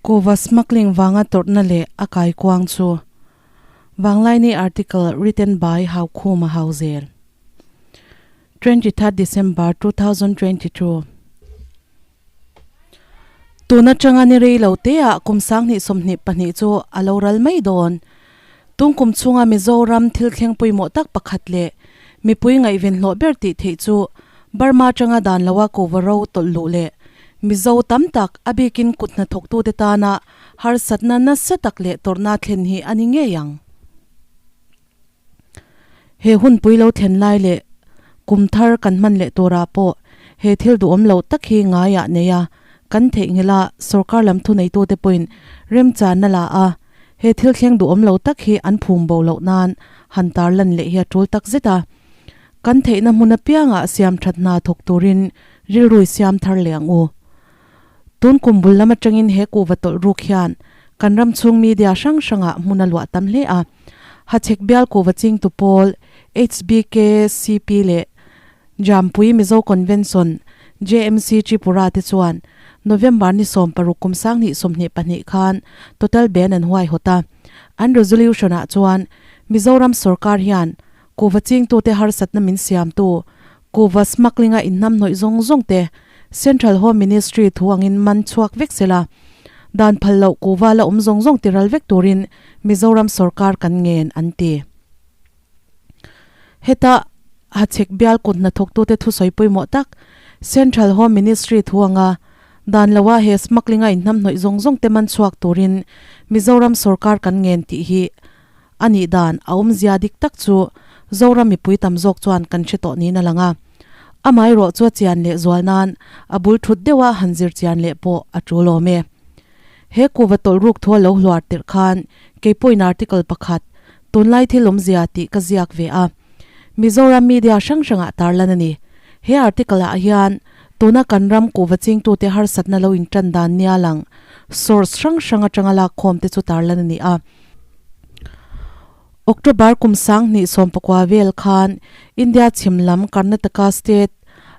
Kuhva smuggling vanga tawrhna leh a kaikuang chu Vanglaini article written by Haukhuma Hauzel 23 December 2022 Tun atanga ni rei lo te ah kum 2022 chu a lo ral mai dawn. Tun kum chhunga Mizoram thil thleng pawimawh tak pakhat leh mipui ngaihven hlawh ber tih theih chu Burma atanga dan loa kuhva ro tawlh luh leh Mizo tam tak a bikin kut hnathawktute tana harsatna nasa tak leh tawrhna thlen hi a ni ngei ang. He hunpui lo thlen lai leh kum thar kan hman leh turah pawh he thil duhawm loh tak hi ngaiah nei a, kan theihnghilh a, sorkar lam thuneitute pawhin remchanna la a, he thil thleng duhawm lo tak hi an phum bo loh nan han tarlan leh hi a tul tak zet a. Kan theihna hmun apiangah siam that hna thawk turin rilrui siam thar leh ang u. Tun kum bul lam atangin he kuhva tawlh ruk hian kan ram chhung media hrang hrangah hmun a luah tam hle a. Hachhek bial kuhva chingtu pawl HBKCP leh Jampui Mizo Convention, JMC, Tripura te chuan November ni 16 kum 2022 khan total ban an huaihawt a. An resolution-ah chuan Mizoram sorkar hian Kuhva chingtute harsatna min siamtu, kuhva smuggling-a inhnamhnawih zawng zawng te Central Home Ministry thu angin man chhuak vek sela, dan phal loh kuhva la awm zawng zawng tiral vek turin Mizoram sorkar kan ngen, an ti. Heta Hachhek bial kut hnathawktute thusawi pawimawh tak Central Home Ministry thu anga dan loa he smuggling-a inhnamhnawih zawng zawng te man chhuak turin Mizoram sorkar kan ngen tih hi A nih dan a awmzia dik tak chu Zoram mipui tam zawk chuan kan hre tawh niin a lang a. Amaherawh chu a chian leh zual nan a bul thut deuha han zir chian leh pawh a tul awm e. He kuhva tawlh ruk thu a lo hluar tirh khan kei pawhin article pakhat, Tunlai thil awmzia tih ka ziak ve a. Mizoram media hrang hrangah tarlan a ni. He article ah hian tuna kan ram kuhva chingtute harsatna lo intan dan nia lang source hrang hrang atanga lakkhawm te chu tarlan a ni a. October kum 2019 vel khan India chhim lam Karnataka State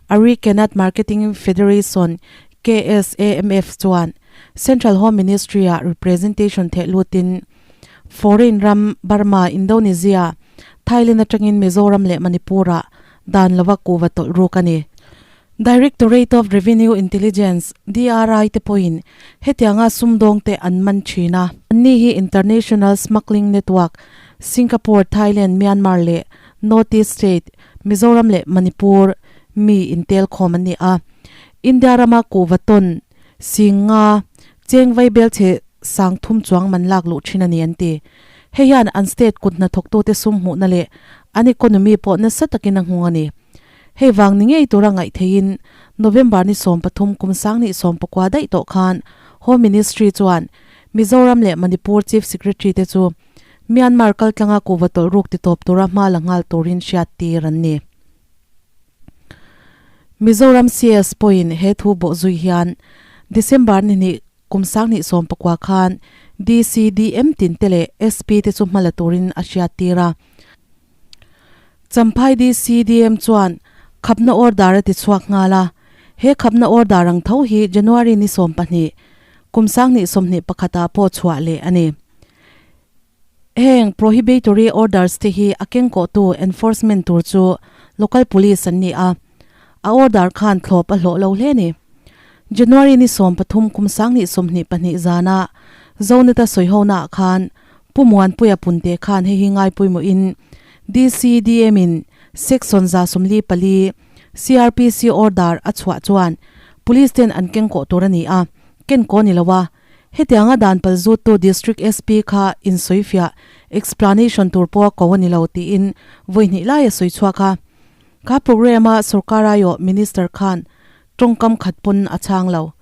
Arecanut Marketing Federation, KSAMF, chuan Central Home Ministry-ah representation theh lutin foreign ram Burma, Indonesia, Thailand atangin Mizoram leh Manipur-ah dan lova kuhva tawlh ruk a ni. Directorate of Revenue Intelligence, DRI, te pawhin hetianga sumdawng te an man thin a. Anni hi International Smuggling Network, Singapore, Thailand, Myanmar leh North East State, Mizoram leh Manipur, mi intelkhawm an ni a. India rama kuhva tawn, sing nga, cheng vai belchhe sang thum chuang man lak luh thin a ni an ti. Hei hian an state kut hnathawktute sum hmuhna leh an economy pawh nasa takin a nghawng a ni. Hei vang ni ngei tura ngaih theihin November ni 13 kum 2019 daih tawh khan Home Ministry chuan Mizoram leh Manipur Chief Secretary te chu Myanmar kaltlanga kuhva tawlh ruk titawp tura hma la nghal turin hriat tir an ni. Mizoram CS pawhin he thu bawh zui hian December ni hnih kum 2019 khan DCDM tin te leh SP te chu hma la turin a hriat tir a. Champhai DCDM chuan khapna order a ti chhuak nghal a, he khapna order ang tho hi January ni 12, kum 2021 ah pawh chhuah leh a ni. Heng prohibitory orders te hi a kengkawhtu enforcement tur chu local police an ni a, a order khan thlawp a hlawh lo hle a ni. January ni 13 kum 2022 zana Zoneta sawihonaah khan Pu Muanpuia Punte khan hei hi ngai pawimawhin DCDM in Section 144 CrPC order a chhuah chuan Police ten an keng kawh tur a ni a, ken kaw ni lo a. Hetianga dan pal zuttu District SP kha insawifiah, explanation, tur pawh a ko a ni lo tiin vawi hnih lai a sawi chhuak a. Kha programme a sorkar aiawh Minister khan tawngkam khat pawn a chhang lo.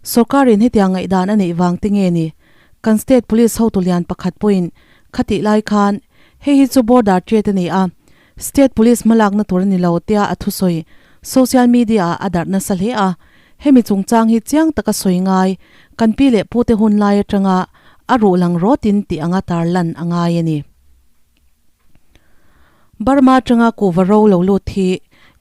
Sorkarin hetiang ngaihdan a neih vang te nge ni? Kan state police hotu lian pakhat pawhin khatih lai khan hei hi chu border trade a ni a, state police hmalakna tur a ni lo tia a thusawi social media ah a darh nasa hle a. Hemi chungchang hi chiang taka sawi ngai kan pi leh pute hun lai atanga a ruh lang rawtin tih anga tarlan a ngai a ni. Burma atanga kuhva ro lo lut hi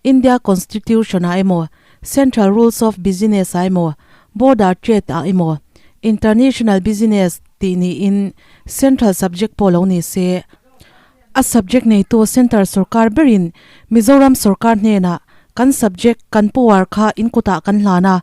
India Constitution ah emaw, Central Rules of Business ah emaw, Border Trade ah emaw, International Business tih niin Central subject pawh lo ni se. A subject neitu Centre sorkar berin Mizoram sorkar hnenah kan subject kan power kha in kutah kan hlan a,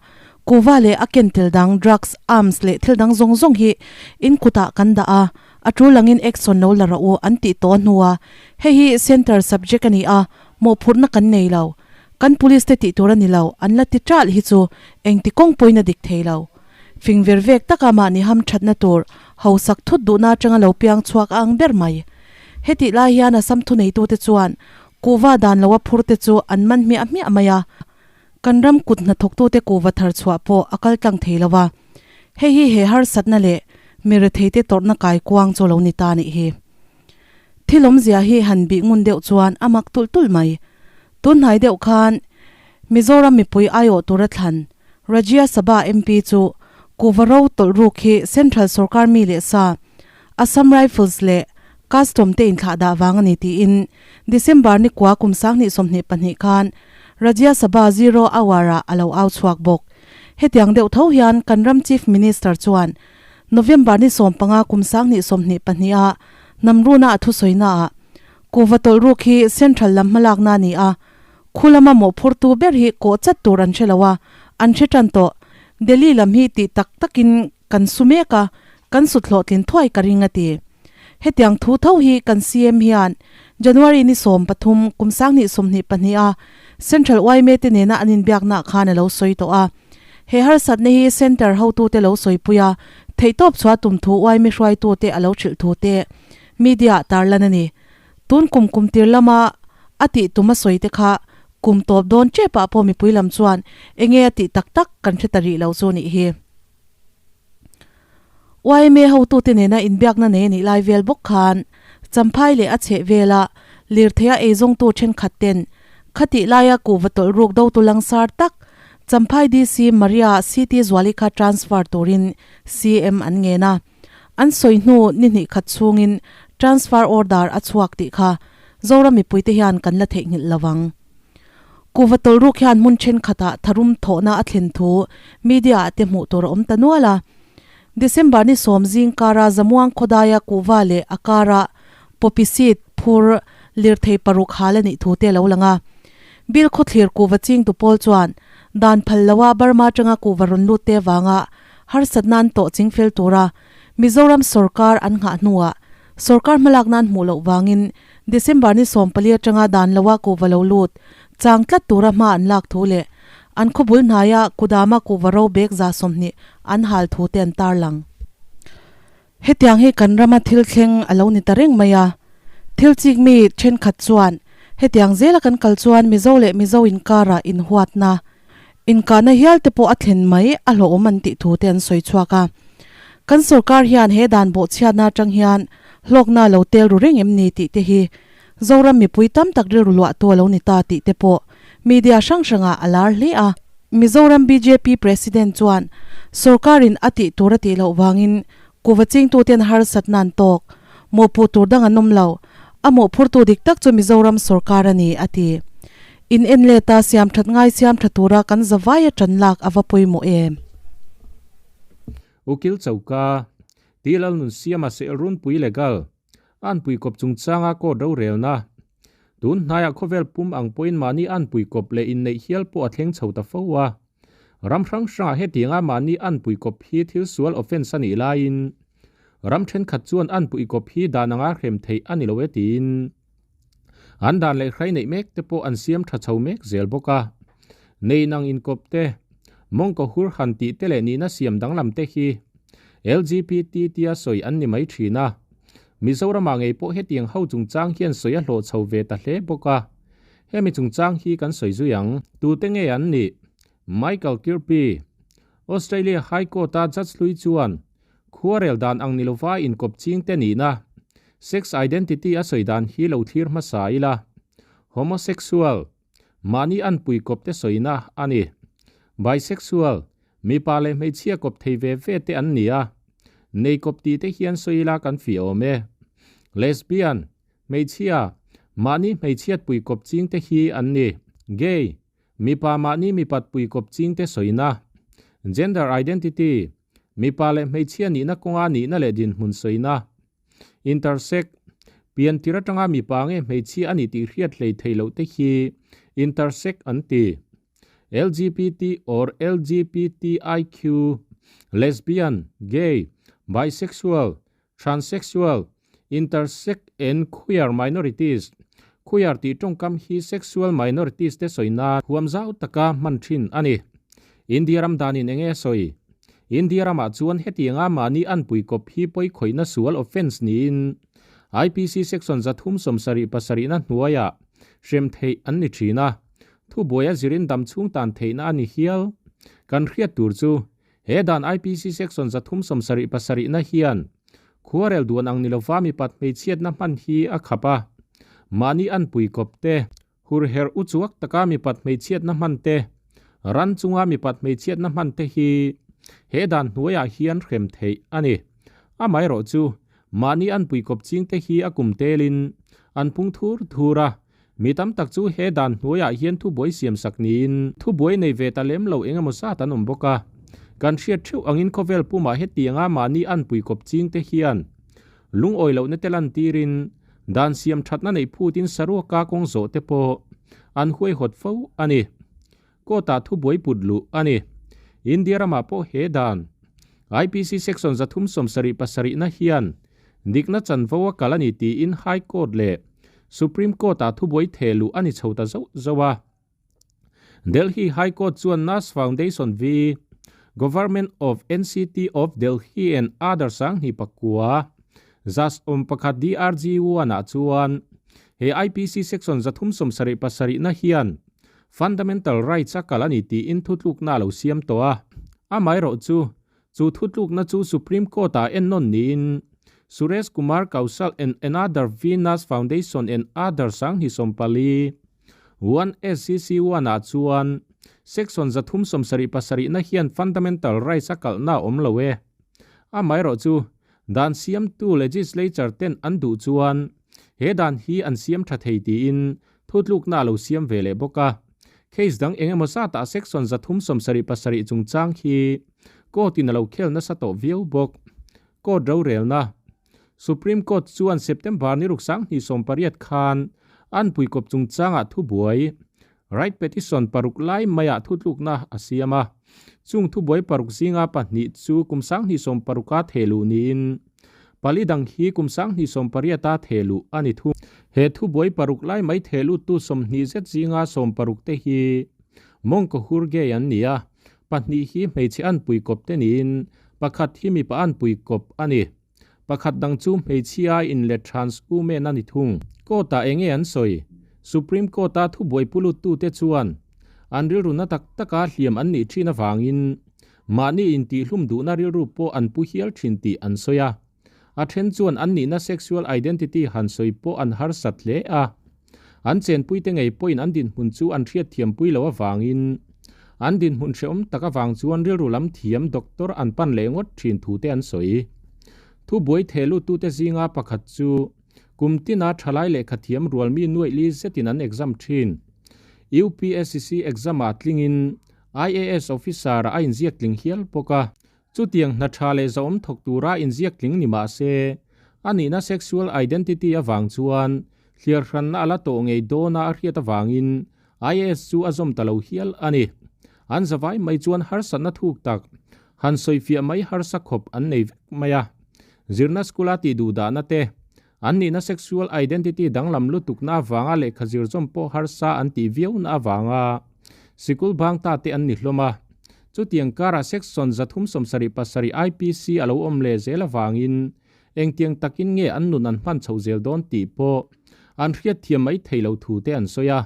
kuva leh a ken tel dang drugs, arms leh thil dang zawng zawng hi in kutah kan dah a, a tul angin action lo la rawh u an tih tawh hnua hei hi Centre subject a ni a, mawhphurhna kan nei lo. Kan police te tih tur a ni lo, an la ti ṭalh hi chu engti kawng pawhin a dik thei lo. Fing ver vek taka mahni ham thatna tur hausak thut duhna atanga lo piang chhuak a ang ber mai. Hetih lai hian Assam thuneitute chuan kuhva dan loa phur te chu an man hmiah hmiah mai a, kan ram kut hnathawktute kuhva thar chhuah pawh a kal tlang thei lo a. Hei hi he harsatna leh mi retheite tawrhna kai kuang chu lo ni ta nih hi. Thil awmzia hi han bih ngun deuh chuan a mak tulh tulh mai. Tunhnai deuh khan Mizoram mipui aiawh tura thlan Rajya Sabha MP chu kuhva ro tawlh ruk hi Central sorkar mi leh sa, Assam Rifles leh Custom te inthlah dah vang a ni tiin December ni kua kum 2022 khan Rajya Sabha Zero Hour-ah a lo au chhuak bawk. Hetiang deuh tho hian kan ram Chief Minister chuan November ni 15 kum 2022 a Namruna a thusawi-naah kuhva tawlh ruk hi Central lam hmalakna a ni a, Khu lama mawhphurtu ber hi kawh chat tur an hre lo a, an hre tan tawh. Delhi lam hi tih tak takin kan su mek a, kan sut hlawhtlin thuai ka ring a ti. Hetiang thu tho hi kan CM hian January ni 13 kum 2022 a Central yma te nena an inbiaknaah khan a lo sawi tawh a. He harsatna hi Centre hotute lo sawipui a, theihtawp chhuah tum thu yma hruaitute a lo hrilh thu te media-ah tarlan a ni. Tun kum kum tir lama a tih tum a sawi te kha kum tawp dawn tep ah pawh mipui lam chuan enge a tih tak tak kan hre ta rih lo chu nih hi. Yma hotute nena inbiakna nei a nih lai vel bawk khan Champhai leh a chheh vela lirtheia eizawngtu thenkhat ten khatih laia kuhva tawlh ruk dotu langsar tak Champhai DC Maria CT Zuali kha transfer turin CM an ngen a. An sawi hnu ni hnih khat chhungin transfer order a chhuak tih kha Zoram mipuite hian kan la theihnghilh lo ang. Kuhva tawlhruk hian hmun thenkhatah tharum thawhna a thlen thu media ah te hmuh tur a awm ta nual a. December ni sawm zing kara Zamuang khawdaia kuhva leh a kara poppy seed phur lirthei paruk hal a nih thu te a lo lang a. Bill khawthlir kuhva chingtu pawl chuan dan phal loa Burma atanga kuhva rawn lut te avanga Harsatna an tawh ching fel tura Mizoram sorkar an nghah hnuah sorkar hmalakna an hmuh loh vangin December ni 14 atanga dan loa kuhva lo lut chang tlat tura hma an lak thu leh an khawbul hnaia kudama kuhva ro bag 20 an hal thu te an tarlang. Hetiang hi kan rama thil thleng a lo ni ta reng mai a, thil chik mi thenkhat chuan hetiang zela kan kal chuan Mizo leh Mizo inkarah inhuatna, inkahna hial te pawh a thlen mai a hlawhawm an tih thu te an sawi chhuak a. Kan sorkar hian he dan bawhchhiatna atang hian hlawkna lo tel ru reng em ni tih te hi Zoram mipui tam tak rilru luahtu a lo ni ta tih te pawh media hrang hrangah a lar hle a. Mizoram bjp President chuan sorkarin a tih tur a tih loh vangin kuhva chingtuten harsatna an tawk. Mawhpuh tur dang an awm lo. A mawhphurtu dik tak chu Mizoram sorkar a ni, a ti. In en let a, siam that ngai siam tha tura kan zavai a tan lak a va pawimawh em? Ukil Choka, Ti Lalnunsiama Sehlrunpui Legal, Anpui kawp chungchanga court rorelna. Tun hnaiah khawvel pum ang pawhin mahni anpui kawp leh inneih hial pawh a thleng chho ta fo a. Ram hrang hrangah hetianga mahni anpui kawp hi thil sual offence a nih laiin ram thenkhat chuan anpui kawp hi dan anga hrem theih a ni lo e tiin an dan leh hrai neih mek te pawh an siam tha chho mek zel bawk a. Nei nang inkawp te, mawngkaw hur han tih te leh nihna siam danglam te hi LGBT tia sawi an ni mai thin a. Mizoramah ngei pawh hetiang ho chungchang hian sawi a hlawh chho ve ta hle bawk a. Hemi chungchang hi kan sawi zui ang. Tute nge an nih? Michael Kirby, Australia High Court-a judge hlui chuan khuarel dan ang ni lova inkawp chingte nihna, sex identity a sawi dan hi lo thlir hmasa ila. Homosexual, mahni anpui kawpte sawina a ni. Bisexual, Mipa leh hmeichhia kawp thei ve ve te an ni a, nei kawp tih te hian sawi ila kan fih awm e. Lesbian, hmeichhia, mahni hmeichhiat pui kawp ching te hi an ni. Gay, mipa mahni mipat pui kawp ching te sawina. Gender identity, Mipa leh hmeichhia nihna kawnga nihna leh dinhmun sawina. Intersex, Pian tir atanga mipa nge hmeichhia a ni tih hriat hlei thei loh te hi intersex an ti. LGBT or LGBTIQ, Lesbian, Gay, Bisexual, Transsexual, Intersex and Queer Minorities, Queer tih tawngkam hi sexual minorities te sawi nan huam zau taka hman thin a ni. India ram danin enge a sawi? India ramah chuan hetianga mahni anpui kawp hi pawi khawihna sual offence niin IPC section 377 na hnuaiah hrem theih an ni thin a, thubuaia zirin dam chhung tan theihna a ni hial. Kan hriat tur chu He dan IPC section 377 na hian khuarel duan ang ni lova mipat hmeichhiatna hman hi a khap a, mahni anpui kawp te, hurherh uchuak taka mipat hmeichhiatna hman te, ran chunga mipat hmeichhiatna hman te hi he dan hnuaiah hian hrem theih a ni. Amaherawhchu, mahni anpui kawp chingte hi a kum telin an pung thur thur a, Mi tam tak chu he dan hnuaiah hian thubuai siam sak niin thubuai nei ve ta lem lo eng emaw zat an awm bawk a. Kan hriat theuh angin khawvel pumah hetianga mahni anpui kawp chingte hian lungawi lohna te lantirin dan siam thatna neih phutin saruaka kawng zawh te pawh an huaihawt fo a ni. Court-ah thubuai put luh a ni. India ramah pawh he dan, IPC Section 377 na hian dikna chanvo a kal a ni tiin High Court leh Supreme Court-ah thubuai theh luh a ni chho ta zauh zauh a. Delhi High Court chuan Nas Foundation vi Government of NCT of Delhi and Other 2009 01 DRG 1 ah chuan he IPC Section 377 na hian Fundamental rights a kal a ni tiin thutlukna a lo siam tawh a. Amaherawh chu, chu thutlukna chu Supreme Court-ah ennawn niin Suresh Kumar Kaushal and Another Venus Foundation and Other 2014 1 SCC 1 ah chuan Section 377 na hian fundamental rights a kalhna a awm lo e. Amaherawh chu, dan siamtu legislature ten an duh chuan he dan hi an siam tha thei tiin Thutlukna a lo siam ve leh bawk a. Case dang eng emaw zatah Section 377 chungchang hi Court in a lo khel nasa tawh viau bawk. Court rorelna Supreme Court chuan September ni ruk 2018 khan an puikawp chungchangah thubuai Right Petition paruk lai maiah thutlukna a siam a. Chung thubuai paruk zinga pahnih chu kum 2016 a thehluh niin Pali dang hi kum 2018 a thehluh a ni thung. He thubuai paruk lai mai thehluttu 20 zet zinga 60 te hi Mawngkaw hur gay an ni a, pahnih hi hmeichhe anpui kawp te niin pakhat hi mipa anpui kawp a ni. Pakhat dang chu hmeichhia inlet trans woman a ni thung. Court-ah enge an sawi? Supreme Court-a thubuai puluttute chuan an rilru na tak taka hliam an nih thin avangin Mahni intihhlum duhna rilru pawh an pu hial thin tih an sawi a. A then chuan an nihna sexual identity han sawi pawh an harsat hle a. An chenpuite ngei pawhin an dinhmun chu an hriatthiampui loh avangin an dinhmun hrehawm tak avang chuan rilru lam thiam doctor an pan leh ngawt thin thu te an sawi. Thubuai theh luttute zinga pakhat chu kum tina thalai lehkha thiam rualmi nuaih li zetin an exam thin. UPSC exam ah tlingin IAS officer a inziak tling hial bawk a, chutiang hna tha leh zahawm thawk tura inziak tling ni mah se, a nihna sexual identity avang chuan thliar hranna a la tawh ngei dawna a hriat avangin IAS chu a zawm ta lo hial a ni. An zavai mai chuan harsatna thuk tak, han sawifiah mai harsa khawp an nei vek mai a. Zirna school-a tih duh dahna te, an nihna sexual identity danglam lutukna avanga lehkha zir zawm pawh harsa an tih viauna avanga sikul bang ta te an ni hlawm a. Chutiang karah Section 377 IPC a lo awm leh zel avangin engtiang takin nge an nun an hman chhoh zel dawn tih pawh an hriatthiam mai thei lo thu te an sawi a.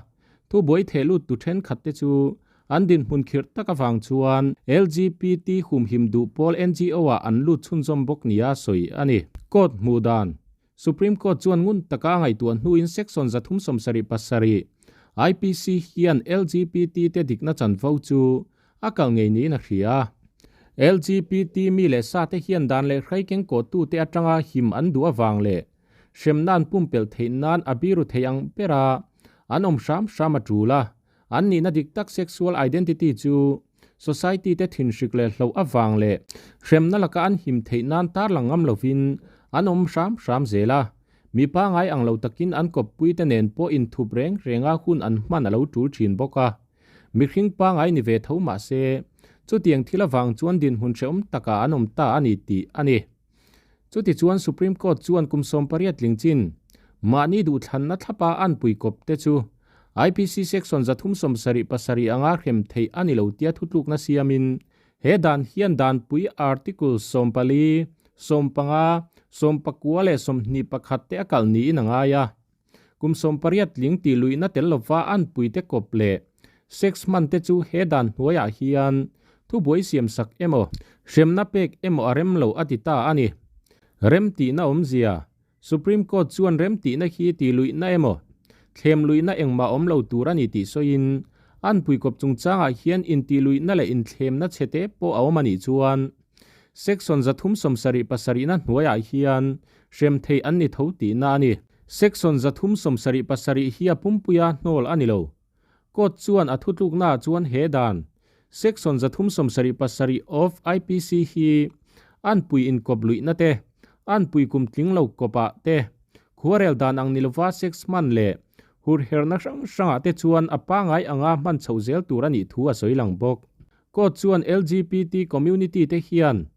Thubuai theh lut tu thenkhat te chu An dinhmun khirh tak avang chuan LGBT humhim duh pawl NGO ah an lut chhunzawm bawk nia sawi a ni. Court hmuh dan, Supreme Court chuan ngun taka a ngaihtuah hnuin Section 377 IPC hian LGBT te dikna chanvo chu a kal ngei niin a hria. LGBT mi leh sa te hian dan leh hrai kengkawhtute atanga him an duh avang leh hremna an pumpelh theih nan a biru thei ang bera an awm hram hram a tul a. An nihna dik tak sexual identity chu. Society te thinhrik leh hloh avang leh hremna laka an him theih nan tarlang ngam lovin an awm hram hram zel a. Mi pangai ang lo takin an kawppui te nen pawh inthup reng renga hun an hman a lo tul thin bawk a. Mihring pangai ni ve tho mah se, chutiang thil avang chuan dinhmun hrehawm takah an awm ta a ni tih a ni. Chutichuan Supreme Court chuan kum 18 tling chin mahni duhthlanna thlapa an puikawp te chu IPC Section 377 anga hrem theih a ni lo tia thutlukna siamin he dan hian danpui Article 14, 15, 19 leh 21 te a kalh niin a ngai a. Kum 18 tling tih luihna tel lova an puite kawp leh sex hman te chu he dan hnuaiah hian thubuai siamsak emaw, hremna pek emaw a rem lo a ti ta a ni. Remtihna awmzia, Supreme Court chuan remtihna hi tih luihna emaw, thlem luihna engmah awm lo tur a ni tih sawiin, an puikawp chungchangah hian intih luihna leh inthlemna chhete pawh a awm a nih chuan Section 377 na hnuaiah hian hrem theih an ni tho tihna a ni. Section 377 hi a pumpuia hnawl a ni lo. Court chuan a thutluknaah chuan he dan, Section 377 of IPC hi an pui inkawp luihna te, an pui kum tling lo kawpah te, khuarel dan ang ni lova sex hman leh hurherna hrang hrangah te chuan a pangai anga hman chhoh zel tur a nih thu a sawi lang bawk. Court chuan LGBT community te hian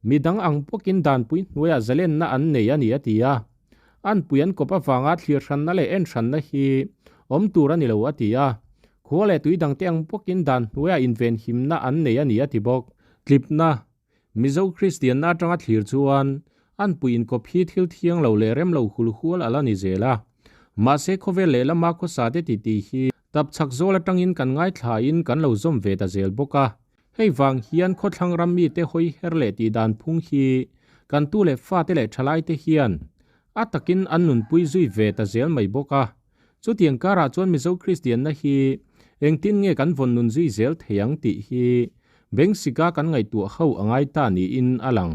Mi dang ang bawkin danpui hnuaiah zalenna an nei a ni a ti a. An pui an kawp avanga thlir hranna leh en hranna hi awm tur a ni lo a ti a. Khua leh tui dangte ang bawkin dan hnuaiah invenhimna an nei a ni a ti bawk. Tlipna, Mizo Kristianna atanga thlir chuan an pui inkawp hi thil thiang lo leh rem lo hul hual a la ni zel a. Mahse khawvel lehlama khawsate titi hi tapchhak zawl atangin kan ngaithlain kan lo zawm ve ta zel bawk a. Hei vang hian khawthlang ram mite hawi her leh tih dan phung hi kan tu leh fate leh thalaite hian a takin an nunpui zui ve ta zel mai bawk a. Chutiang karah chuan Mizo Kristianna hi engtin nge kan vawn nun zui zel thei ang tih hi Bengsika kan ngaihtuah ho a ngai ta niin a lang.